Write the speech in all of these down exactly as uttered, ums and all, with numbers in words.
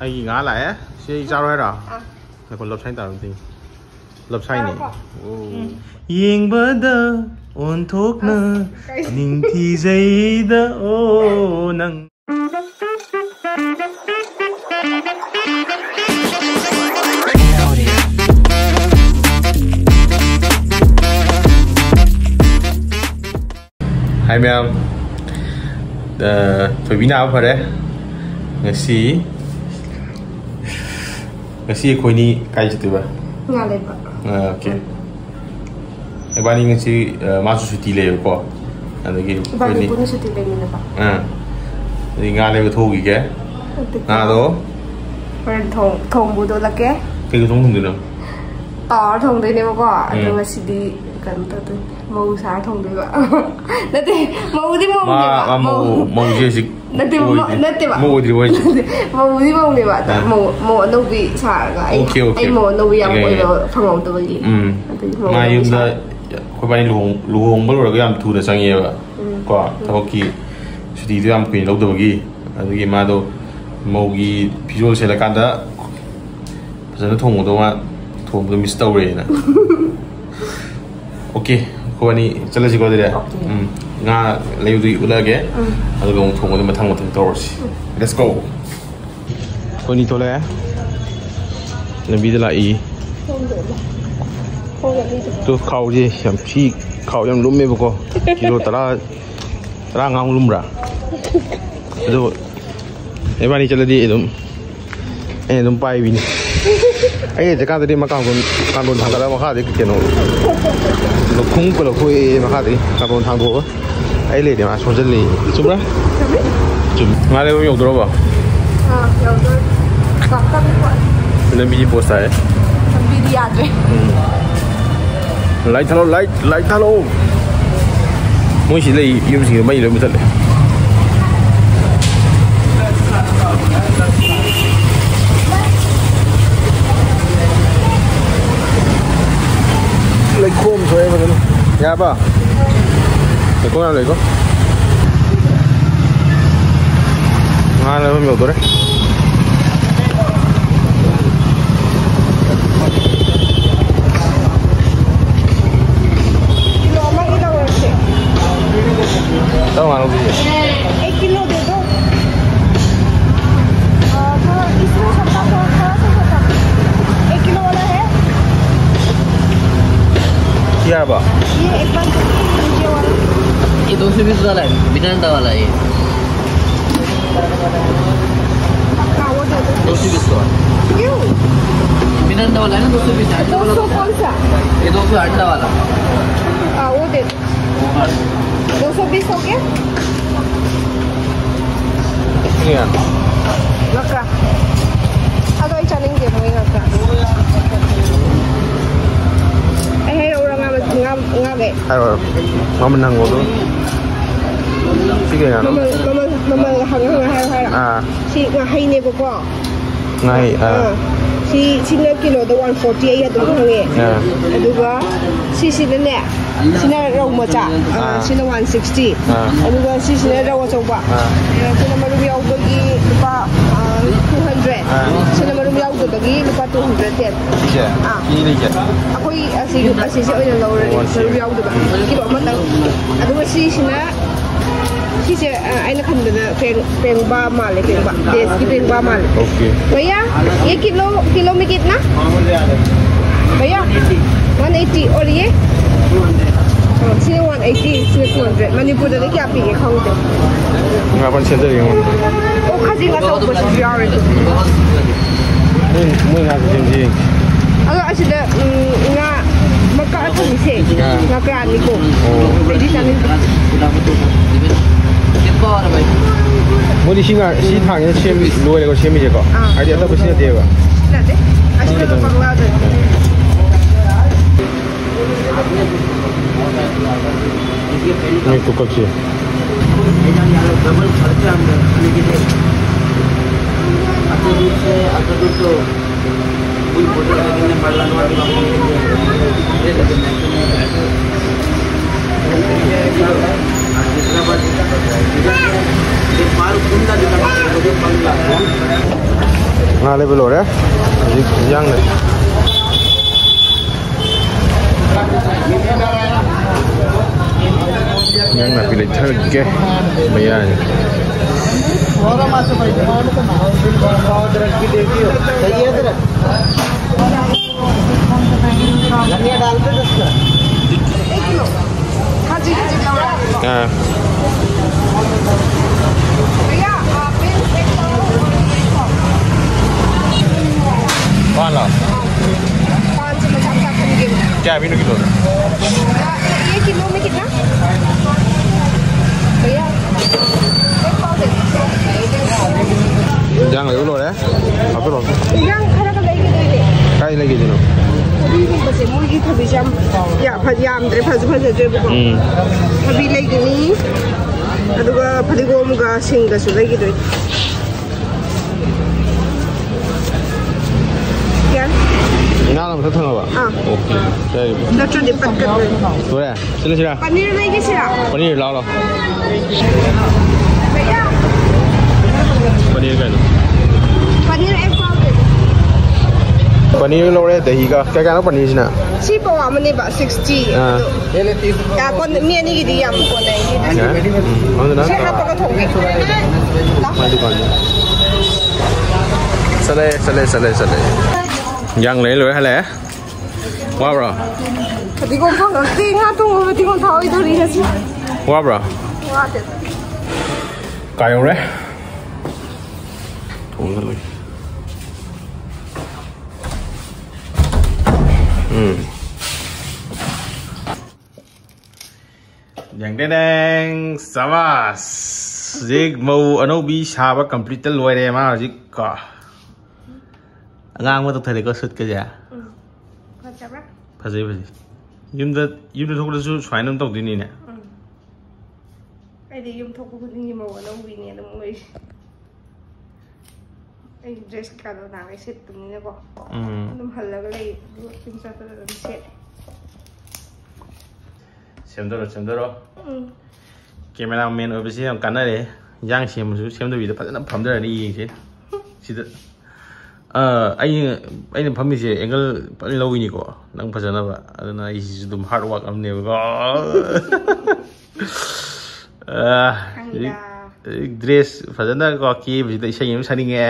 ꯑꯩꯒꯤ ꯉꯥ ꯂꯥꯛꯑꯦ꯫ ꯁꯤ ꯑꯩ ꯆꯥꯔꯣ ꯍꯥꯏꯔꯣ? ꯑꯥ꯫ ꯉꯥꯏꯈꯣ, ꯂꯞ ꯁꯥꯏꯟ ꯇꯥꯔꯝꯗꯤ꯫ ꯂꯞ ꯁꯥꯏꯟꯅꯤ꯫ ꯆꯥꯔꯣꯀꯣ꯫ ꯑꯣ꯫ ꯎꯝ꯫ ꯌꯦꯡꯕꯗ ꯑꯣꯟꯊꯣꯛꯅ ꯑꯁ, ꯀꯩ- ꯅꯤꯡꯊꯤꯖꯩꯗ ꯑꯣ ꯅꯪ꯫ ꯍꯥꯏ ꯃꯌꯥꯝ, ꯑ, ꯊꯣꯏꯕꯤ ꯅꯥꯕ ꯐꯔꯦ꯫ ꯉꯁꯤ, ꯉꯁꯤ ꯑꯩꯈꯣꯏꯅꯤ ꯀꯥꯏ ꯆꯠꯇꯣꯏꯕ? ꯉꯥ ꯂꯩꯕ꯫ ꯑ, ꯑꯣꯀꯦ꯫ ꯏꯕꯥꯅꯤ ꯉꯁꯤ, ꯑ, ꯃꯥꯁꯨ ꯁꯨꯇꯤ ꯂꯩꯌꯦꯕꯀꯣ꯫ ꯑꯗꯒꯤ ꯏꯕꯥꯅꯤ ꯑꯩꯈꯣꯏꯅꯤ ꯄꯨꯟꯅ ꯁꯨꯇꯤ ꯂꯩꯃꯤꯟꯅꯕ꯫ ꯑ꯫ ꯑꯗꯒꯤ ꯉꯥ ꯂꯩꯕ ꯊꯣꯛꯎꯈꯤꯒꯦ꯫ ꯑꯗꯨꯒ ꯉꯥꯗꯣ ꯍꯣꯔꯦꯟ ꯊꯣꯡ-, ꯊꯣꯡꯕꯗꯣ ꯎꯠꯂꯛꯀꯦ꯫ ꯀꯩ ꯊꯣꯡ ꯊꯣꯡꯗꯣꯏꯅꯣ? ꯇꯥꯎꯔ ꯊꯣꯡꯗꯣꯏꯅꯦꯕꯀꯣ꯫ ꯑꯗꯣ ꯎꯝ꯫ ꯉꯁꯤꯗꯤ ꯀꯩꯅꯣ ꯇꯧꯗꯣꯏꯅꯦ꯫ ꯃꯧ ꯁꯥꯔ ꯊꯣꯡꯗꯣꯏꯕ꯫ ꯅꯠꯇꯦ, ꯃꯧꯗꯤ ꯃꯧꯅꯦꯕ꯫ ꯃꯥ, ꯃꯥ ꯃꯧ, ꯃꯧ꯫ ꯃꯧꯁꯦ ꯍꯧꯖꯤꯛ ꯅꯠꯇꯦ, ꯃꯧ ꯑꯣꯏꯗ꯭ꯔꯤ꯫ ꯅꯠꯇꯦꯕ꯫ ꯃꯧ ꯑꯣꯏꯗ꯭ꯔꯤꯕ ꯍꯥꯏꯁꯦ? ꯅꯠꯇꯦ, ꯃꯧꯗꯤ ꯃꯧꯅꯦꯕ꯫ ꯑꯗ ꯑꯥ꯫ ꯃꯧ, ꯃꯧ ꯑꯅꯧꯕꯤ ꯁꯥꯔꯒ ꯑꯩ, ꯑꯣꯀꯦ, ꯑꯣꯀꯦ꯫ ꯑꯩ ꯃꯧ ꯑꯅꯧꯕꯤ ꯌꯥꯝ ꯌꯥꯏ, ꯌꯥꯏ꯫ ꯑꯣꯏꯕ ꯐꯪꯍꯧꯗꯕꯒꯤ꯫ ꯎꯝ꯫ ꯑꯗꯨꯒꯤ ꯃꯧ ꯃꯥ ꯑꯅꯧꯕꯤ ꯌꯨꯝꯗ ꯁꯥꯔꯒ꯫ ꯑꯩꯈꯣꯏ ꯏꯕꯥꯅꯤ ꯂꯨꯍꯣꯡ-, ꯂꯨꯍꯣꯡꯕ ꯂꯣꯏꯔꯒ ꯌꯥꯝ ꯊꯨꯅ ꯆꯪꯉꯛꯑꯦꯕ꯫ ꯎꯝ꯫ ꯀꯣ, ꯎꯝ꯫ ꯊꯕꯛꯀꯤ ꯁꯨꯇꯤꯗꯣ ꯌꯥꯝ ꯀꯨꯏꯅ ꯂꯧꯗꯕꯒꯤ꯫ ꯑꯗꯨꯒꯤ ꯃꯥꯗꯣ ꯃꯧꯒꯤ ꯐꯤꯖꯣꯜ ꯁꯦꯠꯂꯀꯥꯟꯗ ꯐꯖꯅ ꯊꯣꯡꯕꯗꯣ ꯃꯥ ꯊꯣꯡꯕꯗꯣ ꯃꯤꯁ ꯇꯧꯔꯦꯅ꯫ ꯑꯣꯀꯦ, ꯑꯩꯈꯣꯏ ꯑꯅꯤ ꯆꯠꯂꯁꯤꯀꯣ ꯑꯗꯨꯗꯤ꯫ ꯑꯣꯀꯦ꯫ ꯎꯝ, ꯉꯥ ꯂꯩꯕꯗꯨ ꯎꯠꯂꯛꯑꯒꯦ꯫ ꯎꯝ꯫ ꯑꯗꯨꯒ ꯑꯃꯨꯛ ꯊꯣꯡꯕꯗꯣ ꯃꯊꯪ ꯃꯊꯪ ꯇꯧꯔꯁꯤ꯫ ꯎꯝ꯫ Let's go꯫ ꯑꯩꯈꯣꯏꯅꯤ ꯊꯣꯛꯂꯛꯑꯦ꯫ ꯂꯝꯕꯤꯗ ꯂꯥꯛꯏ꯫ ꯈꯣꯡꯗ ꯂꯥꯛ-, ꯈꯣꯡꯗ ꯂꯩꯗꯣ꯫ ꯇꯨ ꯈꯥꯎꯁꯦ ꯌꯥꯝ ꯊꯤ-, ꯈꯥꯎ ꯌꯥꯝ ꯂꯨꯝꯃꯦꯕꯀꯣ꯫ ꯀꯤꯂꯣ ꯇꯔꯥ, ꯇꯔꯥꯃꯉꯥꯃꯨꯛ ꯂꯨꯝꯕ꯭ꯔꯥ? ꯑꯗꯨ ꯏꯕꯥꯅꯤ ꯆꯠꯂꯗꯤ ꯑꯗꯨꯝ ꯑꯩꯅ ꯑꯗꯨꯝ ꯄꯥꯏꯕꯤꯅꯤ꯫ ꯑꯩꯅ ꯆꯠꯀꯥꯟꯗꯗꯤ ꯃꯥ ꯀꯥꯡꯊꯣꯟ, ꯀꯥꯡꯊꯣꯟ ꯊꯥꯡꯒꯠꯂꯒ ꯃꯈꯥꯗꯩ ꯀꯩꯅꯣ ꯈꯣꯡꯎꯞꯀ ꯂꯧꯊꯣꯛꯑꯦ ꯃꯈꯥꯗꯩ ꯀꯥꯡꯊꯣꯟ ꯊꯥꯡꯗꯣꯛꯑꯒ꯫ ꯑꯩ ꯂꯩꯔꯦ ꯃꯥ ꯁꯣꯟꯖꯜꯂꯤ꯫ ꯆꯨꯝꯕ꯭ꯔꯥ? ꯆꯨꯝꯃꯤ꯫ ꯉꯥ ꯂꯩꯕ ꯌꯧꯗꯣꯔꯕꯣ? ꯑꯥ, ꯌꯧꯗꯣꯔꯦ꯫ ꯂꯝꯕꯤꯗꯤ ꯄꯣꯁ ꯇꯥꯏꯌꯦ꯫ ꯂꯝꯕꯤꯗꯤ ꯌꯥꯗ꯭ꯔꯦ꯫ ꯎꯝ꯫ ꯂꯥꯏꯠ ꯊꯥꯂꯣ, ꯂꯥꯏꯠ, ꯂꯥꯏꯠ ꯊꯥꯂꯣ꯫ ꯃꯣꯏ ꯁꯤ ꯂꯩ ꯌꯨꯝꯁꯤꯡꯗꯣ ꯃꯩ ꯂꯣꯏ ꯃꯨꯊꯠꯂꯦ꯫ ꯂꯩꯈꯣꯝ ꯊꯣꯛꯑꯦ ꯐꯖꯅ꯫ ꯌꯥꯔꯕ? ꯂꯩꯈꯣꯝ ꯌꯥꯝ ꯂꯩꯀꯣ꯫ ꯉꯥ ꯂꯩꯐꯝ ꯌꯧꯗꯣꯔꯦ꯫ क्या बा? ये एक बार नीचे वाला। ये दो सौ बीस वाला है, बिना अंडा वाला है ये। हाँ, वो दे दो। दो सौ बीस का। क्यों? बिना अंडा वाला है ना, दो सौ बीस। अंडा वाला दो सौ कौन सा? ये दो सौ अंडा वाला। हाँ, वो दे दो। दो सौ बीस हो गया? Yan. Ngakra. Ano ay challenge mo yung ngakra? Eh, orang nga nga nga eh. Ano? Mama nang ulo. Sige nga. Mama mama mama hanga hanga hanga. Ah. Si nga hay ni ko. Ngai, ah. Ah. Si, sina kilo da one forty ay adum hang eh. Ah. Aduga, si sina ne, sina rau macha, ah, ah, sina one sixty. Ah. Aduga, si sina rau achauba. Ah. Ah, sina marum yaubagi lupa, ah, two hundred. Ah. Sina marum yaudabagi lupa two hundred din. Sige. Ah. Pili siya. Ako y-, ah, si, ah, si, si, oy, na lower. One sixty. Marum yaudaba. Kilo matang. Aduga, si sina ꯁꯤꯁꯦ, ꯑ, ꯑꯩꯅ ꯈꯟꯕꯗ ꯄꯦꯡ-, ꯄꯦꯡꯕꯥ ꯃꯥꯜꯂꯦ, ꯄꯦꯡꯕꯥ꯫ ꯗꯦꯁꯀꯤ ꯄꯦꯡꯕꯥ ꯃꯥꯜꯂꯦ꯫ Okay. ꯚꯩꯌꯥ, ꯌꯦ ꯀꯤꯂꯣ, ꯀꯤꯂꯣ ꯃꯤ ꯀꯤꯠꯅꯥ? ꯚꯩꯌꯥ, one eighty꯫ ꯑꯣꯔ ꯌꯦ? ꯑ, ꯁꯤꯅ one eighty, ꯁꯤꯅ two hundred꯫ ꯃꯅꯤꯄꯨꯔꯗꯗꯤ ꯀꯌꯥ ꯄꯤꯒꯦ ꯈꯪꯗꯦ꯫ ꯉꯥ ꯐꯟ ꯁꯦꯝꯖꯔꯤ ꯑꯩꯉꯣꯟꯗ꯫ ꯑꯣ, ꯈꯖꯤꯡ ꯑꯆꯧꯕꯁꯤꯁꯨ ꯌꯥꯎꯔꯦ꯫ ꯃꯣꯏ, ꯃꯣꯏ ꯉꯥꯁꯦ ꯁꯦꯝꯁꯤ ꯌꯦꯡꯁꯤ꯫ ꯑꯗꯣ ꯑꯁꯤꯗ, ꯎꯝ, ꯉꯥ ꯃꯀꯛ ꯑꯊꯨꯝꯁꯦ, ꯑꯥ꯫ ꯉꯥꯀ꯭ꯔꯥꯅꯤꯀꯣ꯫ ꯑꯣ꯫ ꯑꯩꯗꯤ ꯆꯥꯅꯤꯡꯗꯦ꯫ ꯃꯣꯏꯗꯤ ꯁꯤ ꯉꯥ, ꯁꯤ ꯊꯥꯡꯁꯤꯅ ꯁꯦꯝꯃꯤ, ꯂꯣꯏꯔꯦꯀꯣ ꯁꯦꯝꯃꯤꯁꯦꯀꯣ? ꯑꯥ꯫ ꯍꯥꯏꯗꯤ ꯑꯇꯣꯞꯄ ꯁꯤꯖꯤꯟꯅꯗꯦꯕ? ꯅꯠꯇꯦ꯫ ꯑꯁꯤꯅ ꯂꯨꯄꯥ ꯃꯉꯥꯗꯅꯤ꯫ ꯃꯣꯏ ꯈꯨꯀꯛꯁꯦ꯫ ꯉꯥ ꯂꯩꯕ ꯂꯣꯏꯔꯦ꯫ ꯍꯧꯖꯤꯛ ꯏꯟꯖꯥꯡ ꯅꯥꯄꯤ꯫ ꯏꯟꯖꯥꯡ ꯅꯥꯄꯤ ꯂꯩꯊꯔꯒꯦ꯫ ꯃꯌꯥꯏ꯫ धनिया डाल दे दस का। ꯑꯥ꯫ ꯄꯥꯟꯂꯣ? पाँच सौ पचास का खरीदेंगे। क्या अभी किलो? ये किलो में कितना? भैया, एक पाव दे दो। ꯏꯟꯖꯥꯡ ꯂꯩꯕ ꯂꯣꯏꯔꯦ꯫ ꯍꯥꯞꯆꯤꯜꯂꯣ꯫ ꯏꯟꯖꯥꯡ ꯈꯔꯒ ꯂꯩꯒꯗꯣꯏꯅꯦ꯫ ꯀꯥꯏ ꯂꯩꯒꯗꯣꯏꯅꯣ? ꯊꯕꯤꯒꯨꯝꯕꯁꯦ ꯃꯣꯏꯒꯤ ꯊꯕꯤꯁꯦ ꯌꯥꯝ, ꯌꯥꯝ ꯐ-, ꯌꯥꯝꯗ꯭ꯔꯦ, ꯐꯁꯨ ꯐꯖꯗ꯭ꯔꯦꯕꯀꯣ꯫ ꯎꯝ꯫ ꯊꯕꯤ ꯂꯩꯒꯅꯤ, ꯑꯗꯨꯒ ꯐꯗꯤꯒꯣꯝꯒ ꯁꯤꯡꯒꯁꯨ ꯂꯩꯒꯗꯣꯏꯅꯤ꯫ ꯌꯥꯔꯦ꯫ ꯉꯥ ꯑꯃ ꯊꯛ ꯊꯪꯉꯕ? ꯑꯥ꯫ ꯑꯣꯀꯦ꯫ ꯌꯥꯏ꯫ ꯅꯠꯇ꯭ꯔꯗꯤ ꯄꯠꯀꯗꯣꯏꯅꯤ꯫ ꯂꯣꯏꯔꯦ? ꯁꯤꯜꯂꯁꯤꯔꯥ? ꯄꯅꯤꯔ ꯂꯩꯒꯦꯁꯤꯔꯥ? ꯄꯅꯤꯔ ꯂꯥꯎ ꯂꯥꯎ꯫ ꯄꯅꯤꯔ ꯀꯩꯅꯣ? ꯄꯅꯤꯔ ꯑꯦꯛ ꯄꯥꯎ ꯂꯩ꯫ ꯄꯅꯤꯔ ꯂꯧꯔꯦ, ꯗꯍꯤꯒ꯫ ꯀꯌꯥ ꯀꯌꯥꯅꯣ ꯄꯅꯤꯔꯁꯤꯅ? ꯁꯤ ꯄꯋꯥ ꯑꯃꯅꯦꯕ, ꯁꯤꯛꯁꯇꯤ꯫ ꯑꯥ꯫ ꯑꯗꯣ ꯌꯥ, ꯀꯣꯟ-, ꯃꯤ ꯑꯅꯤꯒꯤꯗꯤ ꯌꯥꯝ ꯀꯣꯟꯅꯩ꯫ ꯌꯥꯔꯦ? ꯎꯝ, ꯑꯗꯨꯅ ꯁꯤ ꯍꯥꯞꯄꯒ ꯊꯣꯡꯒꯦ꯫ ꯂꯥꯛꯑꯣ꯫ ꯃꯥꯏ ꯗꯨꯀꯥꯟꯗ꯫ ꯆꯠꯂꯦ, ꯆꯠꯂꯦ, ꯆꯠꯂꯦ, ꯆꯠꯂꯦ꯫ ꯌꯥꯡ ꯂꯩ ꯂꯣꯏ ꯍꯜꯂꯛꯑꯦ꯫ ꯋꯥꯕ꯭ꯔꯣ? ꯐꯗꯤꯒꯣꯝ ꯐꯪꯉꯛꯇꯦ꯫ ꯉꯥ ꯊꯣꯡꯕ ꯐꯗꯤꯒꯣꯝ ꯊꯥꯛꯑꯣꯏꯗꯧꯔꯤ ꯉꯁꯤ꯫ ꯋꯥꯕ꯭ꯔꯣ? ꯋꯥꯗꯦꯗ꯫ ꯀꯥꯏ ꯌꯧꯔꯦ? ꯊꯣꯡꯉꯒ ꯂꯣꯏ꯫ ꯎꯝ꯫ ꯗꯦꯡ ꯗꯦꯡ ꯗꯦꯡ, ꯁꯕꯥꯁ! ꯍꯧꯖꯤꯛ ꯃꯧ ꯑꯅꯧꯕꯤ ꯁꯥꯕ complete ꯂꯣꯏꯔꯦ ꯃꯥ ꯍꯧꯖꯤꯛ ꯀꯣ꯫ ꯑꯉꯥꯡꯕ ꯇꯧꯊꯔꯦꯀꯣ ꯁꯨꯠꯀꯁꯦ꯫ ꯎꯝ꯫ ꯐꯖꯕ꯭ꯔꯥ? ꯐꯖꯩ, ꯐꯖꯩ꯫ ꯌꯨꯝꯗ, ꯌꯨꯝꯗ ꯊꯣꯛꯄꯗꯁꯨ ꯁꯨꯃꯥꯏꯅ ꯑꯗꯨꯝ ꯇꯧꯗꯣꯏꯅꯤꯅꯦ꯫ ꯎꯝ꯫ ꯑꯩꯗꯤ ꯌꯨꯝ ꯊꯣꯛꯄ ꯈꯨꯗꯤꯡꯒꯤ ꯃꯧ ꯑꯅꯧꯕꯤꯅꯦ ꯑꯗꯨꯝ ꯑꯣꯏꯔꯤꯁꯦ꯫ ꯑꯩ dress ꯀꯩꯀꯥꯗꯣ ꯅꯍꯥꯟꯈꯩ ꯁꯦꯠꯇꯕꯅꯤꯅꯀꯣ꯫ ꯎꯝ꯫ ꯑꯗꯨꯝ ꯍꯜꯂꯒ ꯂꯩ꯫ ꯑꯗꯨꯒ ꯌꯨꯝ ꯆꯠꯄꯗ ꯑꯗꯨꯝ ꯁꯦꯠꯂꯦ꯫ ꯁꯦꯝꯗꯧꯔꯣ, ꯁꯦꯝꯗꯧꯔꯣ꯫ ꯎꯝ꯫ Cameraman ꯑꯣꯏꯕꯁꯤ ꯌꯥꯝ ꯀꯥꯟꯅꯔꯦ꯫ ꯏꯟꯖꯥꯡ ꯁꯦꯝꯕꯁꯨ ꯁꯦꯝꯗꯕꯤꯗ ꯐꯖꯅ ꯐꯝꯊꯔꯅꯤ ꯌꯦꯡꯁꯦ꯫ ꯁꯤꯗ꯫ ꯑ, ꯑꯩ, ꯑꯩꯅ ꯐꯝꯃꯤꯁꯦ angle ꯐꯖꯅ ꯂꯧꯋꯤꯅꯤꯀꯣ, ꯅꯪ ꯐꯖꯅꯕ꯫ ꯑꯗꯨꯅ ꯑꯩꯁꯤꯁꯨ ꯑꯗꯨꯝ hard work ꯑꯃꯅꯦꯕꯀꯣ꯫ ꯑ, ꯈꯪꯗꯦ꯫ ꯍꯧꯖꯤꯛ, ꯍꯧꯖꯤꯛ dress ꯐꯖꯅ ꯀꯣ ꯀꯦꯕꯁꯤꯗ ꯏꯁꯩ ꯑꯃ ꯁꯛꯅꯤꯡꯉꯦ꯫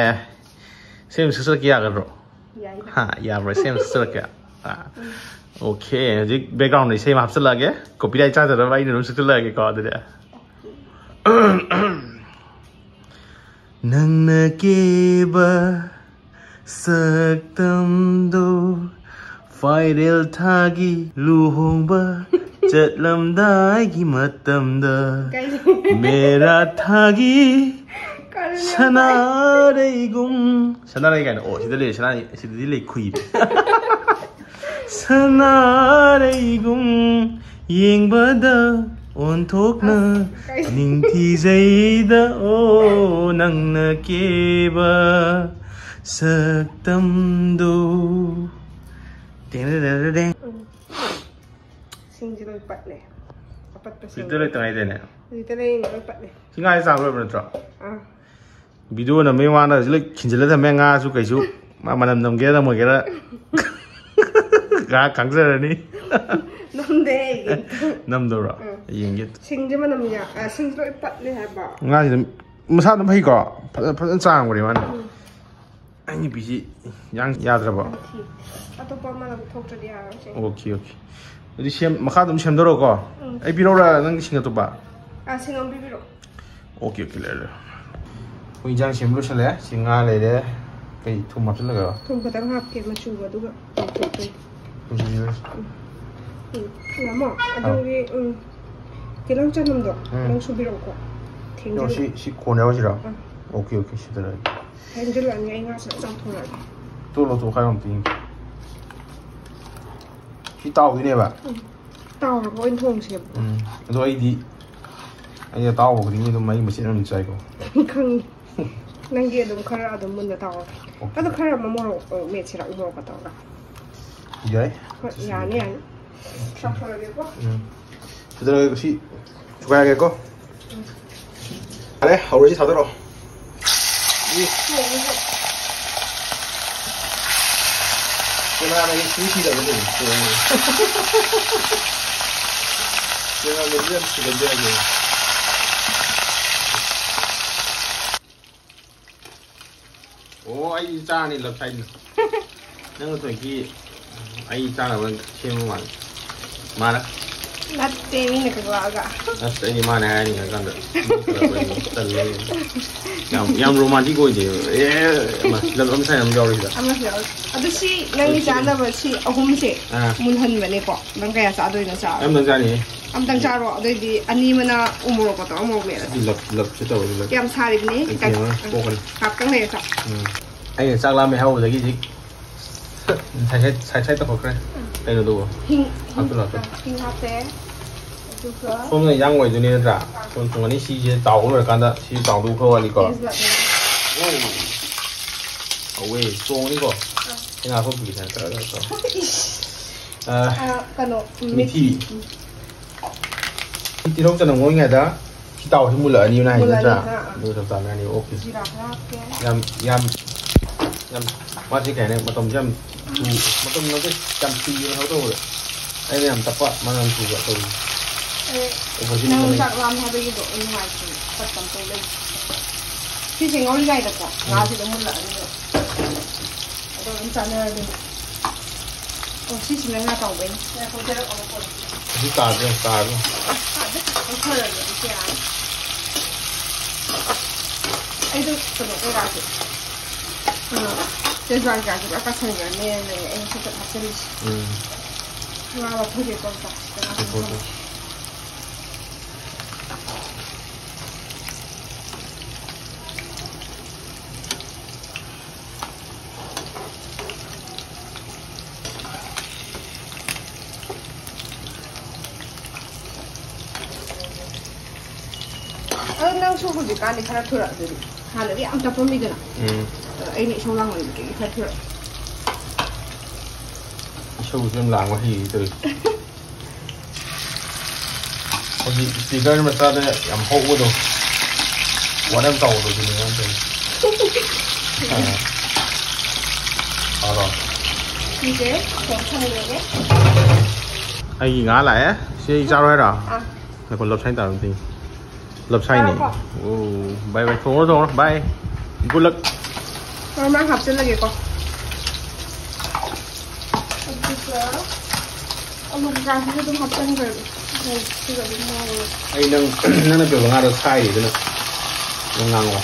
ꯏꯁꯩ ꯑꯃ ꯁꯛꯆꯔꯛꯀꯦ ꯌꯥꯒꯗ꯭ꯔꯣ? ꯌꯥꯏ꯫ ꯍꯥ, ꯌꯥꯕ꯭ꯔꯥ? ꯏꯁꯩ ꯑꯃ ꯁꯛꯆꯔꯛꯀꯦ꯫ ꯑ, ꯎꯝ꯫ ꯑꯣꯀꯦ, ꯍꯧꯖꯤꯛ ꯕꯦꯛꯒ꯭ꯔꯥꯎꯟꯗ ꯏꯁꯩ ꯑꯃ ꯍꯥꯞꯆꯤꯜꯂꯛꯑꯒꯦ꯫ ꯀꯣꯄꯤꯔꯥꯏꯠ ꯆꯥꯗꯅꯕ ꯑꯩꯅ ꯑꯗꯨꯝ ꯁꯛꯆꯜꯂꯛꯑꯒꯦꯀꯣ꯫ ꯑꯗꯨꯗꯤ ꯅꯪꯅ ꯀꯦꯕ ꯁꯛꯇꯝꯗꯣ ꯐꯥꯏꯔꯦꯜ ꯊꯥꯒꯤ ꯂꯨꯍꯣꯡꯕ ꯆꯠꯂꯝꯗꯥꯏꯒꯤ ꯃꯇꯝꯗ ꯀꯩꯅꯣ? ꯃꯦꯔꯥ ꯊꯥꯒꯤ ꯀꯔꯤꯅꯣ? ꯁꯅꯥꯔꯩꯒꯨꯝ, ꯁꯅꯥꯔꯩ ꯀꯥꯏꯅ, ꯑꯣ, ꯁꯤꯗ ꯂꯩ, ꯁꯅꯥꯔꯩ, ꯁꯤꯗꯗꯤ ꯂꯩ, ꯈꯨꯏꯔꯦ꯫ ꯁꯅꯥꯔꯩꯒꯨꯝ ꯌꯦꯡꯕꯗ ꯑꯣꯟꯊꯣꯛꯅ ꯑꯁ, ꯀꯩ- ꯅꯤꯡꯊꯤꯖꯩꯗ, ꯑꯣ, ꯅꯪꯅ ꯀꯦꯕ ꯁꯛꯇꯝꯗꯣ꯫ ꯇꯦꯡ ꯇꯦꯡ ꯇꯦꯡ ꯇꯦꯡ꯫ ꯎꯝ꯫ ꯁꯤꯡꯁꯦ ꯂꯣꯏ ꯄꯠꯂꯦ꯫ ꯑꯄꯠꯄ ꯁꯤꯡ꯫ ꯐ꯭ꯔꯤꯖꯇ ꯂꯣꯏ ꯇꯉꯥꯏꯗꯅꯦ꯫ ꯐ꯭ꯔꯤꯖꯇ ꯂꯩꯔꯤꯉꯩ ꯂꯣꯏ ꯄꯠꯂꯦ꯫ ꯁꯤ ꯉꯥꯁꯦ ꯆꯥꯝ ꯂꯣꯏꯕ ꯅꯠꯇ꯭ꯔꯣ? ꯑꯥ꯫ ꯚꯤꯗꯤꯑꯣ ꯅꯝꯕꯩ ꯃꯃꯥꯡꯗ ꯍꯧꯖꯤꯛ ꯂꯣꯏ ꯈꯤꯟꯖꯤꯜꯂ ꯊꯝꯃꯦ꯫ ꯉꯥꯁꯨ ꯀꯩꯁꯨ ꯃꯥ ꯃꯅꯝ ꯅꯝꯒꯦꯔꯥ ꯅꯝꯃꯣꯏꯒꯦꯔꯥ ꯉꯥ ꯈꯪꯖꯔꯅꯤ꯫ ꯅꯝꯗꯦ ꯑꯩꯒꯤ꯫ ꯅꯝꯗꯕ꯭ꯔꯣ? ꯎꯝ꯫ ꯌꯦꯡꯒꯦ꯫ ꯁꯤꯡꯁꯦ ꯃꯅꯝ ꯌꯥ-, ꯑ, ꯁꯤꯡꯁꯦ ꯂꯣꯏ ꯄꯠꯂꯦ ꯍꯥꯏꯕ꯫ ꯉꯥꯁꯤ ꯑꯗꯨꯝ ꯃꯁꯥ ꯑꯗꯨꯝ ꯐꯩꯀꯣ? ꯐꯖ-, ꯐꯖꯅ ꯆꯥꯝꯈ꯭ꯔꯦ ꯃꯥꯅ꯫ ꯎꯝ꯫ ꯑꯩ ꯅꯨꯄꯤꯁꯤ ꯌꯥꯡ ꯌꯥꯗ꯭ꯔꯕꯣ? ꯌꯥꯝ ꯊꯤ꯫ ꯑꯇꯣꯞꯄ ꯑꯃ ꯂꯧꯊꯣꯛꯇ꯭ꯔꯗꯤ ꯌꯥꯔꯔꯣꯏ ꯁꯦ꯫ Okay, okay. ꯑꯗꯨꯗꯤ ꯁꯦꯝ-, ꯃꯈꯥ ꯑꯗꯨꯝ ꯁꯦꯝꯗꯧꯔꯣꯀꯣ? ꯎꯝ꯫ ꯑꯩ ꯄꯤꯔꯧꯔꯥ ꯅꯪꯒꯤ ꯁꯤꯡ ꯑꯇꯣꯞꯄ? ꯑꯥ, ꯁꯤꯡ ꯑꯃ ꯄꯤꯕꯤꯔꯛꯑꯣ꯫ ꯑꯣꯀꯦ, ꯑꯣꯀꯦ, ꯂꯩꯔꯦ, ꯂꯩꯔꯦ꯫ ꯑꯩꯈꯣꯏ ꯏꯟꯖꯥꯡ ꯁꯦꯝꯕ ꯂꯣꯏꯁꯜꯂꯦ꯫ ꯁꯤ ꯉꯥ ꯂꯩꯔꯦ꯫ ꯀꯩ ꯊꯨꯝ ꯍꯥꯞꯆꯤꯜꯂꯒ? ꯊꯨꯝ ꯈꯤꯇꯪ ꯍꯥꯞꯀꯦ ꯃꯆꯨꯒ, ꯑꯗꯨꯒ ꯂꯧꯊꯣꯛꯇꯣꯏꯅꯦ꯫ ꯂꯣꯏꯁꯤꯜꯂꯦ꯫ ꯎꯝ꯫ ꯎꯝ, ꯏꯌꯥꯝꯕ, ꯑꯥꯎ꯫ ꯑꯗꯨꯒꯤ, ꯎꯝ, ꯇꯤꯜꯍꯧ ꯆꯅꯝꯗꯣ ꯎꯝ꯫ ꯅꯪ ꯁꯨꯕꯤꯔꯛꯎꯀꯣ꯫ ꯀꯩꯅꯣ, ꯊꯦꯡꯖꯤꯜꯂꯦ꯫ ꯁꯤ, ꯁꯤ ꯀꯣꯟ ꯌꯥꯎꯔꯁꯤꯔꯣ? ꯑꯥ꯫ ꯑꯣꯀꯦ, ꯑꯣꯀꯦ, ꯁꯤꯗ ꯂꯩꯔꯦ꯫ ꯊꯦꯡꯖꯤꯜꯂꯛꯑꯅꯤ, ꯑꯩ ꯉꯥ ꯁꯠ ꯆꯥꯊꯣꯔꯛꯑꯒꯦ꯫ ꯇꯣ ꯂꯧꯊꯣꯛ ꯈꯥꯏꯔꯣ ꯑꯝꯇ ꯌꯦꯡꯒꯦ꯫ ꯁꯤ ꯇꯥꯎꯗꯣꯏꯅꯦꯕ? ꯎꯝ꯫ ꯇꯥꯎꯔꯒ ꯑꯣꯏꯅ ꯊꯣꯡꯁꯦꯕ꯫ ꯎꯝ꯫ ꯑꯗꯣ ꯑꯩꯗꯤ, ꯑꯩꯗꯤ ꯑꯇꯥꯎꯕ ꯈꯨꯗꯤꯡꯒꯤ ꯑꯗꯨꯝ ꯃꯍꯤ ꯃꯆꯦꯠ ꯑꯃ ꯆꯥꯏꯀꯣ꯫ ꯈꯪꯉꯤ꯫ ꯅꯪꯒꯤ ꯑꯗꯨꯝ ꯈꯔ ꯑꯗꯨꯝ ꯃꯨꯟꯅ ꯇꯥꯎꯔꯣ꯫ ꯑꯣꯀꯦ꯫ ꯑꯗꯣ ꯈꯔ ꯑꯃ ꯃꯣꯔꯣꯛ, ꯑ, ꯃꯦꯠꯁꯤꯔꯥ, ꯎ ꯃꯣꯔꯣꯛꯀ ꯇꯧꯔꯒ? ꯌꯥꯏ꯫ ꯍꯣꯏ, ꯌꯥꯅꯤ, ꯌꯥꯅꯤ꯫ ꯆꯥꯊꯣꯔꯒꯦꯀꯣ꯫ ꯎꯝ꯫ ꯁꯤꯗ ꯁꯤ ꯊꯨꯒꯥꯏꯔꯒꯦꯀꯣ꯫ ꯎꯝ꯫ ꯌꯥꯔꯦ, ꯍꯧꯔꯁꯤ, ꯊꯥꯗꯔꯣ꯫ ꯏ꯫ ꯀꯦꯃꯦꯔꯥꯃꯦꯟꯒꯤ ꯁꯨꯝ ꯊꯤꯗꯕꯅꯦ꯫ ꯀꯦꯃꯦꯔꯥꯃꯦꯟꯁꯨ ꯌꯥꯝ ꯊꯤꯒꯟꯗꯦ ꯍꯥꯏꯕꯅꯦ꯫ ꯑꯣ, ꯑꯩꯗꯤ ꯆꯥꯔꯅꯤ left side ꯅ꯫ ꯅꯪꯅ ꯊꯣꯏꯒꯤ ꯑꯩ ꯆꯥꯅꯕ ꯁꯦꯝꯕ ꯃꯥꯜꯂꯦ꯫ ꯃꯥꯅ ꯅꯠꯇꯦ, ꯃꯤꯅ ꯀꯛꯂꯛꯑꯒ꯫ ꯑꯁ, ꯑꯩꯗꯤ ꯃꯥꯅ ꯍꯥꯏꯅꯤꯡꯉꯀꯥꯟꯗ ꯇꯜꯂꯦ꯫ ꯌꯥꯝ ꯌꯥꯝ ꯔꯣꯃꯥꯟꯇꯤꯛ ꯑꯣꯏꯗꯦꯕ꯫ ꯑꯦ, ꯑꯃ ꯂꯞ ꯑꯃ ꯁꯥꯏꯟ ꯑꯃ ꯌꯥꯎꯔꯤꯁꯤꯗ꯫ ꯑꯃꯁꯨ ꯌꯥꯎꯔꯤ꯫ ꯑꯗꯨ ꯁꯤ ꯅꯪꯒꯤ ꯆꯥꯅꯕ ꯁꯤ ꯑꯍꯨꯝꯁꯦ ꯑꯥ꯫ ꯃꯨꯜꯍꯟꯕꯅꯦꯀꯣ꯫ ꯅꯪ ꯀꯌꯥ ꯆꯥꯗꯣꯏꯅꯣ ꯆꯥꯔꯣ꯫ ꯑꯝꯇꯪ ꯆꯥꯅꯤꯌꯦ꯫ ꯑꯝꯇꯪ ꯆꯥꯔꯣ꯫ ꯑꯗꯨꯑꯣꯏꯗꯤ ꯑꯅꯤ ꯑꯃꯅ ꯎꯃꯣꯔꯣꯛꯀ ꯇꯧꯔ ꯃꯣꯔꯣꯛ ꯃꯦꯠꯂꯁꯤ꯫ ꯁꯤ ꯂꯞ ꯂꯞꯁꯦ ꯇꯧꯔꯁꯤ ꯂꯞ꯫ ꯌꯥꯝ ꯁꯥꯔꯤꯕꯅꯤ꯫ ꯑꯩ ꯈꯤꯇꯪ ꯀꯩꯅꯣ ꯄꯣꯛꯀꯅꯤ꯫ ꯉꯥꯛꯇꯪ ꯂꯩꯔ ꯆꯥꯎ꯫ ꯎꯝ꯫ ꯑꯩꯅ ꯆꯥꯛ ꯂꯥꯝꯃꯦ ꯍꯥꯏꯍꯧꯕꯗꯒꯤ ꯍꯧꯖꯤꯛ ꯁꯥꯏꯠ ꯁꯥꯏꯠ ꯁꯥꯏꯠ ꯁꯥꯏꯠ ꯇꯧꯈꯠꯈ꯭ꯔꯦ꯫ ꯀꯩꯅꯣꯗꯨꯕꯨ? ꯍꯤꯡ ꯍꯤꯡ ꯍꯥꯞꯆꯤꯜꯂꯣ, ꯍꯥꯞꯆꯤꯜꯂꯣ꯫ ꯑꯥ, ꯍꯤꯡ ꯍꯥꯞꯄꯦ꯫ ꯑꯗꯨꯒ ꯁꯣꯝꯅ ꯏꯟꯖꯥꯡ ꯑꯣꯏꯗꯣꯏꯅꯦ ꯅꯠꯇ꯭ꯔꯥ? ꯁꯣꯝ ꯊꯣꯡꯉꯅꯤ꯫ ꯁꯤꯁꯦ ꯇꯥꯎꯕ ꯂꯣꯏꯔꯀꯥꯟꯗ ꯁꯤ ꯇꯥꯎꯗꯧ ꯈꯔ ꯋꯥꯠꯂꯤꯀꯣ꯫ ꯇꯦꯖꯄꯇꯥ꯫ ꯑꯧꯋꯦ, ꯆꯣꯡꯉꯅꯤꯀꯣ꯫ ꯑꯩ ꯉꯥ ꯐꯥꯎ ꯄꯤꯒꯦ ꯈꯔ ꯈꯔ ꯇꯧꯔꯣ꯫ ꯏꯁ꯫ ꯑꯥ, ꯑꯥ, ꯀꯩꯅꯣ ꯎꯝ, ꯃꯤꯊꯤ꯫ ꯁꯤ ꯇꯤꯜꯍꯧ ꯆꯅꯝ ꯉꯧꯔꯤꯉꯩꯗ ꯁꯤ ꯇꯥꯎꯁꯤ ꯃꯨꯜꯂꯛꯑꯅꯤꯅ ꯍꯥꯏꯁꯦ ꯅꯠꯇ꯭ꯔꯥ? ꯃꯨꯜꯂꯛꯑꯅꯤ, ꯑꯥ, ꯑꯥ꯫ ꯑꯗꯨꯒ ꯆꯞ ꯆꯥꯅꯅꯤ꯫ ꯑꯣꯀꯦ꯫ ꯖꯤꯔꯥ ꯈꯔ ꯍꯥꯞꯀꯦ꯫ ꯌꯥꯝ ꯌꯥꯝ ꯌꯥꯝ ꯃꯥꯁꯤ ꯀꯩ ꯍꯥꯏꯅꯤ, ꯃꯇꯝꯁꯦ ꯌꯥꯝ ꯊꯨ-, ꯃꯇꯝ ꯅꯠꯇꯦ, ꯌꯥꯝ ꯊꯨꯏꯌꯦꯕ ꯊꯕꯛ ꯇꯧꯕꯗ꯫ ꯑꯩꯅ ꯌꯥꯝ ꯇꯞꯄ, ꯃꯥꯅ ꯌꯥꯝ ꯊꯨꯕ ꯇꯧꯔꯤꯁꯦ꯫ ꯑꯦ, Opposite ꯅꯪ ꯅꯤ꯫ ꯆꯥꯛ ꯂꯥꯝꯃꯦ ꯍꯥꯏꯕꯒꯤꯗꯣ ꯑꯩ ꯅꯨꯡꯉꯥꯏꯇꯦ꯫ ꯇꯞ ꯇꯞ ꯇꯧ ꯂꯩ꯫ ꯁꯤꯁꯦ ꯉꯧꯔꯤꯉꯩꯗꯀꯣ ꯉꯥꯁꯤꯗꯣ ꯃꯨꯜꯂꯛꯑꯅꯤꯕ꯫ ꯑꯗꯣ ꯑꯗꯨꯝ ꯆꯥꯟꯅꯔꯗꯤ꯫ ꯑꯣ, ꯁꯤꯁꯤꯅ ꯉꯥ ꯇꯥꯎꯕꯩꯅꯤ꯫ ꯉꯥꯏꯈꯣ, ꯖꯔ ꯑꯃ ꯄꯣꯔꯛꯀꯦ꯫ ꯑꯁꯤ ꯇꯥꯗ꯭ꯔꯦ, ꯇꯥꯗ꯭ꯔꯦ꯫ ꯑꯗꯨ ꯈꯤꯇꯪ ꯈꯔ ꯂꯩꯔꯗꯤ ꯌꯥꯔꯦ꯫ ꯑꯩꯗꯣ ꯀꯩꯅꯣ ꯀꯩꯀꯥꯁꯦ, ꯑ, ꯇꯦꯖꯄꯥꯟ ꯀꯩꯀꯥꯁꯦ ꯄꯨꯔꯥ ꯀꯥꯁꯟꯈ꯭ꯔꯅꯦꯅ ꯑꯩꯅ ꯁꯠ ꯁꯠ ꯍꯥꯞꯆꯤꯜꯂꯤꯁꯦ꯫ ꯎꯝ꯫ ꯉꯥ ꯂꯧꯊꯣꯛꯀꯦꯀꯣ, ꯆꯥꯛꯁꯤꯗ ꯉꯥ ꯂꯧꯊꯣꯛꯑꯣ꯫ ꯑꯗꯣ ꯅꯪꯁꯨ ꯍꯧꯖꯤꯛꯀꯥꯟꯗꯤ ꯈꯔ ꯊꯨꯔꯛꯑꯗꯨꯗꯤ꯫ ꯍꯥꯟꯅꯗꯤ ꯌꯥꯝ ꯇꯞꯄꯝꯃꯤꯗꯅ꯫ ꯎꯝ꯫ ꯑꯗꯣ ꯑꯩꯅ ꯏꯁꯧ ꯂꯥꯡꯃꯟꯕꯗꯒꯤ ꯈꯔ ꯊꯨꯔꯛꯑꯦ꯫ ꯏꯁꯧꯁꯨ ꯌꯥꯝ ꯂꯥꯡꯕ ꯍꯩꯌꯦ ꯇꯧꯔꯤꯁꯦ꯫ ꯍꯧꯖꯤꯛ speaker ꯃꯆꯥꯗ ꯌꯥꯝ ꯍꯧꯕꯗꯣ, ꯋꯥꯠ ꯌꯥꯝ ꯇꯧꯕꯗꯣ ꯑꯗꯨꯅꯦ ꯌꯥꯝ ꯇꯧꯔꯤꯁꯦ꯫ ꯑꯥ꯫ ꯇꯥꯕ꯭ꯔꯣ? ꯁꯤꯁꯦ ꯊꯣꯡ ꯊꯝꯈ꯭ꯔꯒꯦ꯫ ꯑꯩꯒꯤ ꯉꯥ ꯂꯥꯛꯑꯦ꯫ ꯁꯤ ꯑꯩ ꯆꯥꯔꯣ ꯍꯥꯏꯔꯣ? ꯑꯥ꯫ ꯉꯥꯏꯈꯣ, ꯂꯞ ꯁꯥꯏꯟ ꯇꯥꯕ ꯑꯝꯇ ꯌꯦꯡꯒꯦ꯫ ꯂꯞ ꯁꯥꯏꯟꯅꯦ꯫ ꯆꯥꯔꯣꯀꯣ꯫ ꯑꯣ, bye bye꯫ ꯊꯣꯡꯉꯨꯔꯣ, ꯊꯣꯡꯉꯨꯔꯣ꯫ Bye꯫ Good luck꯫ ꯃꯔꯨ ꯃꯔꯥꯡ ꯍꯥꯞꯆꯤꯜꯂꯒꯦꯀꯣ꯫ ꯑꯗꯨꯒ ꯑꯂꯨ ꯀꯩꯀꯥꯁꯤꯁꯨ ꯑꯗꯨꯝ ꯍꯥꯞꯆꯤꯟꯈ꯭ꯔꯒꯦ꯫ ꯑꯗꯨꯒ ꯑꯗꯨꯝ ꯉꯧꯔꯒ꯫ ꯑꯩ ꯅꯪ, ꯅꯪꯅ ꯄꯤꯕ ꯉꯥꯗꯣ ꯁꯥꯏꯔꯤ, ꯑꯗꯨꯅ ꯅꯪ ꯉꯥꯡꯉꯣ꯫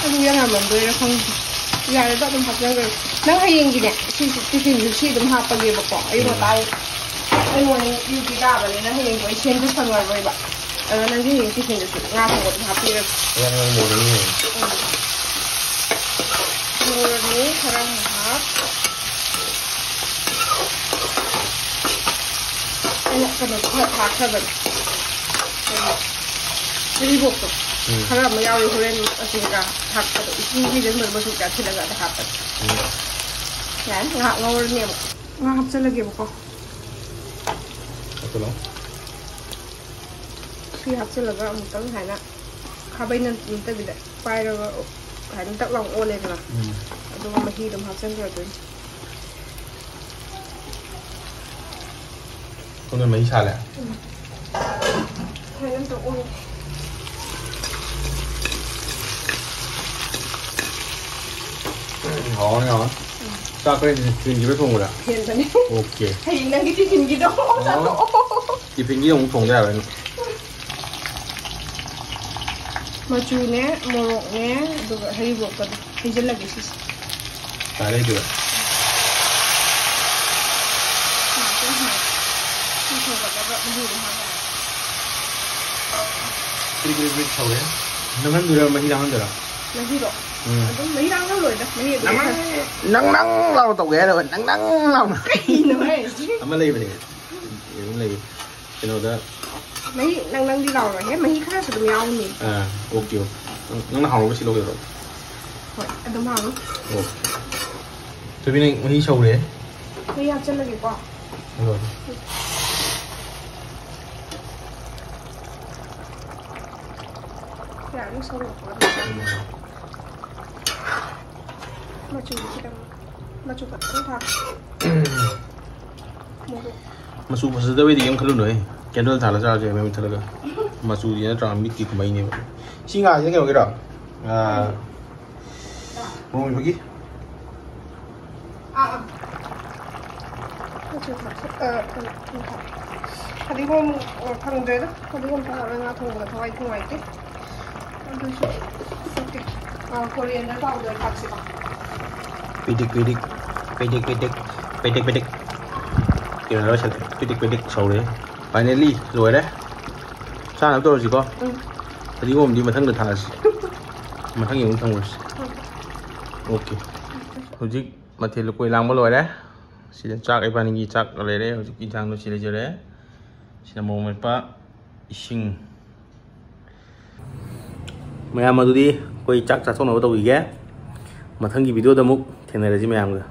ꯑꯂꯨ ꯌꯥꯝ ꯌꯥꯝꯃꯝꯗꯣꯏꯔꯥ ꯈꯪꯗꯦ꯫ ꯌꯥꯔꯦꯗ, ꯑꯗꯨꯝ ꯍꯥꯞꯆꯤꯟꯈ꯭ꯔꯒꯦ꯫ ꯅꯪ ꯍꯌꯦꯡꯒꯤꯅꯦ, ꯁꯤ ꯇꯤꯐꯤꯟꯁꯨ ꯁꯤ ꯑꯗꯨꯝ ꯍꯥꯞꯄꯒꯦꯕꯀꯣ꯫ ꯑꯌꯨꯛ ꯉꯟꯇꯥ, ꯑꯩ ꯃꯣꯔꯅꯤꯡ ꯗ꯭ꯌꯨꯇꯤ ꯇꯥꯕꯅꯤꯅ ꯍꯌꯦꯡꯗꯣ ꯑꯩ ꯁꯦꯝꯕ ꯁꯪꯉꯔꯣꯏꯕ꯫ ꯑꯗꯣ ꯅꯪꯒꯤ ꯍꯌꯦꯡ ꯇꯤꯐꯤꯟꯗꯁꯨ ꯉꯥ ꯊꯣꯡꯕ ꯑꯗꯨꯝ ꯍꯥꯞꯄꯤꯔꯒꯦ꯫ ꯍꯣꯔꯦꯟ ꯅꯪ ꯃꯣꯔꯅꯤꯡ ꯍꯌꯦꯡ꯫ ꯎꯝ꯫ ꯃꯣꯔꯅꯤꯡ ꯈꯔ ꯉꯥꯏꯍꯥꯛ꯫ ꯑꯩꯅ ꯀꯩꯅꯣ ꯈꯔ ꯊꯥꯛꯈ꯭ꯔꯕꯅꯦ꯫ ꯀꯩꯅꯣ, ꯍꯔꯤꯕꯣꯞꯇꯣ ꯎꯝ꯫ ꯈꯔ ꯑꯃ ꯌꯥꯎꯔꯤ, ꯍꯣꯔꯦꯟ ꯑꯁꯤꯒ ꯊꯥꯛꯄꯗꯣ, ꯏꯁꯤꯡ ꯍꯩꯖꯤꯟꯕꯗꯣ ꯃꯆꯨ ꯀꯌꯥ ꯊꯤꯜꯂꯒ ꯑꯗ ꯍꯥꯞꯄꯅꯤ꯫ ꯎꯝ꯫ ꯌꯥꯔꯦ, ꯉꯥꯏꯍꯥꯛ ꯉꯧꯔꯅꯤ ꯑꯃꯨꯛ꯫ ꯉꯥ ꯍꯥꯞꯆꯤꯜꯂꯒꯦꯕꯀꯣ꯫ ꯍꯥꯞꯆꯤꯜꯂꯣ꯫ ꯁꯤ ꯍꯥꯞꯆꯤꯜꯂꯒ ꯑꯃꯨꯛꯇꯪ ꯁꯨꯃꯥꯏꯅ ꯈꯥꯕꯩꯅ ꯅꯠꯇꯕꯤꯗ ꯄꯥꯏꯔꯒ ꯁꯨꯃꯥꯏꯅ ꯇꯛ ꯂꯥꯎ ꯑꯣꯜꯂꯦꯗꯅ꯫ ꯎꯝ꯫ ꯑꯗꯨꯒ ꯃꯍꯤ ꯑꯗꯨꯝ ꯍꯥꯞꯆꯤꯟꯈ꯭ꯔꯗꯣꯏꯅꯤ꯫ ꯁꯣꯝꯗ ꯃꯍꯤ ꯁꯥꯜꯂꯦ꯫ ꯎꯝ꯫ ꯁꯨꯃꯥꯏꯅ ꯑꯝꯇ ꯑꯣꯜꯂꯦ꯫ ꯍꯥꯎꯔꯅꯤ, ꯍꯥꯎꯔꯅꯤ꯫ ꯎꯝ꯫ ꯆꯥꯛ ꯀꯔꯤ ꯇꯤꯐꯤꯟꯒꯤꯔꯣ ꯊꯣꯡꯕꯗ? ꯍꯦꯟꯕꯅꯦ꯫ ꯑꯣꯀꯦ꯫ ꯍꯌꯦꯡ ꯅꯪꯒꯤ ꯇꯤꯐꯤꯟꯒꯤꯗꯣ ꯑꯣ꯫ ꯆꯥꯊꯣꯛꯑꯣ꯫ ꯇꯤꯐꯤꯟꯒꯤ ꯑꯃꯨꯛ ꯊꯣꯡꯗ ꯌꯥꯔꯣꯏꯅꯦ꯫ ꯃꯆꯨꯅꯦ, ꯃꯣꯔꯣꯛꯅꯦ, ꯑꯗꯨꯒ ꯍꯔꯤꯕꯣꯞꯀꯗꯣ ꯍꯩꯖꯤꯜꯂꯒꯦ ꯁꯤꯁꯦ꯫ ꯇꯥꯔꯦ ꯑꯗꯨꯒ꯫ ꯉꯥꯛꯇꯪ ꯁꯨꯃꯥꯏꯅ ꯁꯤ ꯊꯣꯡꯒꯠꯂꯒ ꯃꯍꯤꯗꯣ ꯍꯥꯞꯄꯒ꯫ ꯀ꯭ꯔꯤꯛ ꯀ꯭ꯔꯤꯛ ꯀ꯭ꯔꯤꯛ ꯁꯧꯔꯦ꯫ ꯅꯪꯍꯟꯗꯣꯏꯔꯥ, ꯃꯍꯤ ꯂꯥꯡꯍꯟꯗꯣꯏꯔꯥ? ꯃꯍꯤꯗꯣ? ꯎꯝ꯫ ꯑꯗꯨꯝ ꯃꯍꯤ ꯂꯥꯡꯍꯜꯂꯣꯏꯗ, ꯃꯍꯤ ꯑꯗꯨꯝ ꯅꯪ ꯈꯔ ꯅꯪ ꯅꯪ ꯂꯥꯎꯅ ꯇꯧꯒꯦ ꯍꯥꯏꯔꯕ? ꯅꯪ ꯅꯪ ꯂꯥꯎꯅ꯫ ꯀꯩꯅꯣ ꯍꯥꯏꯁꯤ? ꯑꯃ ꯂꯩꯕꯅꯦ꯫ ꯑꯗꯨꯝ ꯂꯩ꯫ ꯀꯩꯅꯣꯗ꯫ ꯃꯍꯤ ꯅꯪ ꯅꯪꯗꯤ ꯂꯥꯎꯔꯣꯏꯍꯦ, ꯃꯍꯤ ꯈꯔꯁꯨ ꯑꯗꯨꯝ ꯌꯥꯎꯅꯤ꯫ ꯑꯥ, ꯑꯣꯀꯦ, ꯑꯣꯀꯦ꯫ ꯅꯪ, ꯅꯪꯅ ꯍꯥꯎꯅꯕ ꯁꯤꯜꯂꯣ ꯀꯩꯗꯧꯔꯒꯦ? ꯍꯣꯏ, ꯑꯗꯨꯝ ꯍꯥꯎꯅꯤ꯫ ꯑꯣꯀꯦ꯫ ꯊꯣꯏꯕꯤ, ꯅꯪ ꯃꯍꯤ ꯁꯧꯔꯦ꯫ ꯃꯍꯤ ꯍꯥꯞꯆꯜꯂꯒꯦꯀꯣ꯫ ꯍꯣꯏ꯫ ꯌꯥꯔꯅꯤ, ꯁꯧꯔꯛꯄ꯫ ꯎꯝ꯫ ꯃꯆꯨꯗꯤ ꯈꯤꯇꯪ, ꯃꯆꯨ ꯈꯛꯇꯪ ꯊꯥꯛꯀꯦ꯫ ꯃꯣꯔꯣꯛ꯫ ꯃꯆꯨ ꯐꯖꯗꯕꯩꯗꯤ ꯀꯩꯝ ꯈꯜꯂꯨꯅꯨꯍꯦ꯫ ꯀꯦꯟꯗꯜ ꯊꯥꯜꯂ ꯆꯥꯔꯁꯨ ꯌꯥꯏ, ꯃꯩ ꯃꯨꯠꯊꯠꯂꯒ꯫ ꯃꯆꯨꯗꯤ ꯅꯠꯇ꯭ꯔꯥ ꯃꯤꯠꯀꯤ ꯀꯨꯝꯍꯩꯅꯦꯕ꯫ ꯁꯤ ꯉꯥꯁꯤꯅ ꯀꯩꯅꯣꯒꯤꯔꯣ? ꯑꯥ, ꯃꯣꯔꯣꯛ ꯃꯦꯠꯄꯒꯤ? ꯑꯥ, ꯑꯥ꯫ ꯁꯤ ꯊꯥꯛꯁꯤ꯫ ꯑ, ꯀꯩꯅꯣ, ꯊꯥꯛ꯫ ꯐꯗꯤꯒꯣꯝ, ꯑ, ꯐꯪꯗ꯭ꯔꯦꯗ꯫ ꯐꯗꯤꯒꯣꯝ ꯊꯥꯛꯑꯔꯣꯏ, ꯉꯥ ꯊꯣꯡꯕꯗ ꯊꯋꯥꯏ ꯅꯨꯡꯉꯥꯏꯇꯦ꯫ ꯑꯗꯨꯁꯨ ꯊꯥꯛꯀꯦ꯫ ꯑ, coriander powder ꯊꯥꯛꯁꯤꯀꯣ꯫ ꯄꯤꯗꯤꯛ ꯄꯤꯗꯤꯛ, ꯄꯤꯗꯤꯛ ꯄꯤꯗꯤꯛ, ꯄꯤꯗꯤꯛ ꯄꯤꯗꯤꯛ꯫ ꯀꯩꯅꯣ ꯂꯣꯏꯁꯜꯂꯦ꯫ ꯄꯤꯗꯤꯛ ꯄꯤꯗꯤꯛ ꯁꯧꯔꯦ꯫ Finally ꯂꯣꯏꯔꯦ꯫ ꯆꯥꯅꯕ ꯇꯧꯔꯁꯤꯀꯣ꯫ ꯎꯝ꯫ ꯐꯗꯤꯒꯣꯝꯗꯤ ꯃꯊꯪꯗ ꯊꯥꯛꯑꯁꯤ꯫ ꯃꯊꯪꯒꯤ ꯑꯃꯨꯛ ꯊꯝꯈ꯭ꯔꯁꯤ꯫ ꯎꯝ꯫ Okay꯫ ꯍꯧꯖꯤꯛ ꯃꯊꯦꯜ ꯂꯨꯀꯣꯏ ꯂꯥꯡꯕ ꯂꯣꯏꯔꯦ꯫ ꯁꯤꯗ ꯆꯥꯛ, ꯏꯕꯥꯅꯤꯒꯤ ꯆꯥꯛ ꯂꯩꯔꯦ꯫ ꯍꯧꯖꯤꯛ ꯏꯟꯁꯥꯡꯗꯣ ꯁꯤ ꯂꯩꯖꯔꯦ꯫ ꯁꯤꯅ ꯃꯣꯔꯣꯛ ꯃꯦꯠꯄ, ꯏꯁꯤꯡ꯫ ꯃꯌꯥꯝ ꯑꯗꯨꯗꯤ ꯑꯩꯈꯣꯏ ꯆꯥꯛ ꯆꯥꯊꯣꯛꯅꯕ ꯇꯧꯈꯤꯒꯦ꯫ ꯃꯊꯪꯒꯤ video ꯗ ꯑꯃꯨꯛ ꯊꯦꯡꯅꯔꯁꯤ ꯃꯌꯥꯝꯒ꯫